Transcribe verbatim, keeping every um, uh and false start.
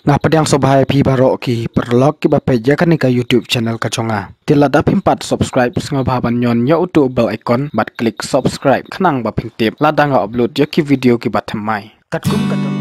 Nga pdiang sngewbha ïa phi baroh ki paralok kiba peit ïa kane ka YouTube channel ka jong nga. Te lada phim pat subscribe, sngewbha ban ñion ñiuh uto u bell icon bad click subscribe khnang ba phin tip lada nga upload ïa ki video kiba thymmai. Katkum ka